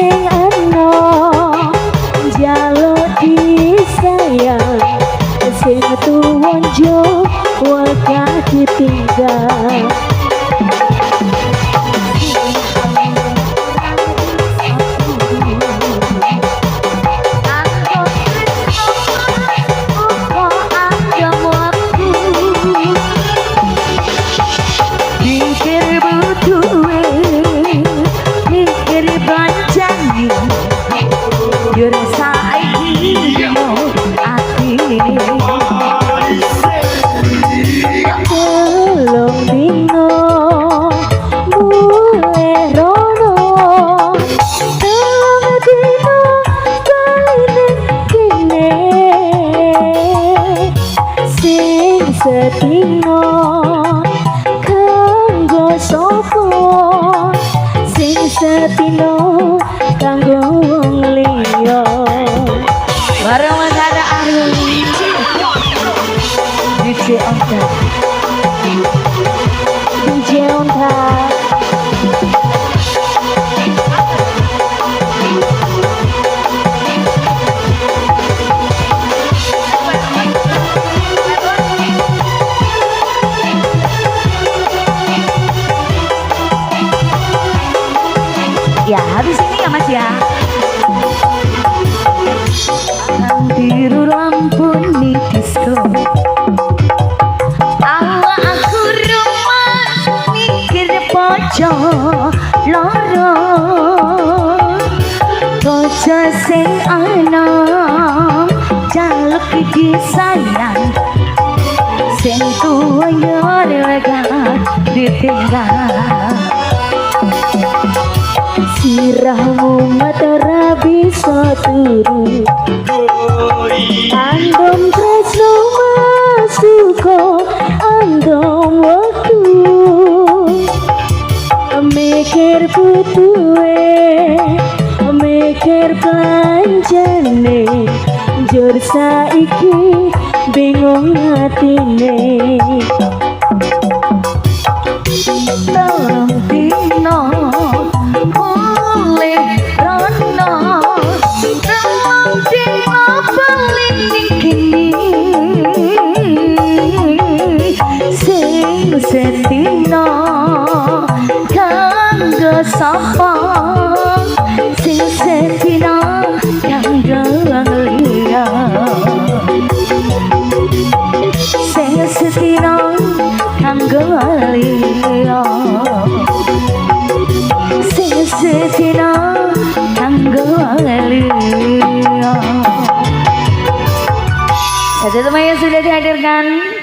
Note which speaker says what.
Speaker 1: Sing enom njaluk disayang, sing tuwa yo wegah ditinggal. Mikir butuhe, mikir belanjane, yo saiki atine. 3 dino mulih rono, 3 dino bali ning kene, sing sedino kanggo sapa, sing sedino kanggo wong liya. Bareng Mas Ara Arum, DJ Onta, DJ Onta. Ya, habis ini ya, Mas, ya. Biru lampu nih disco. Awak aku rumah mikir bojo loro. Bojo sing ana jaluk disayang, sing tuwa yo wegah ditinggal. Sirahmu ora bisa turu, andom tresno masuko andom wektu, mikir butuhe, mikir belanjane, njur saiki bingung atine. 3 dino mulih rono, 3 dino bali ning kene, sing sedino kanggo sapa, sing sedino kanggo wong liya, sing sedino kanggo liya, sing sedino kanggo liya. Satu teman yang sudah dihadirkan.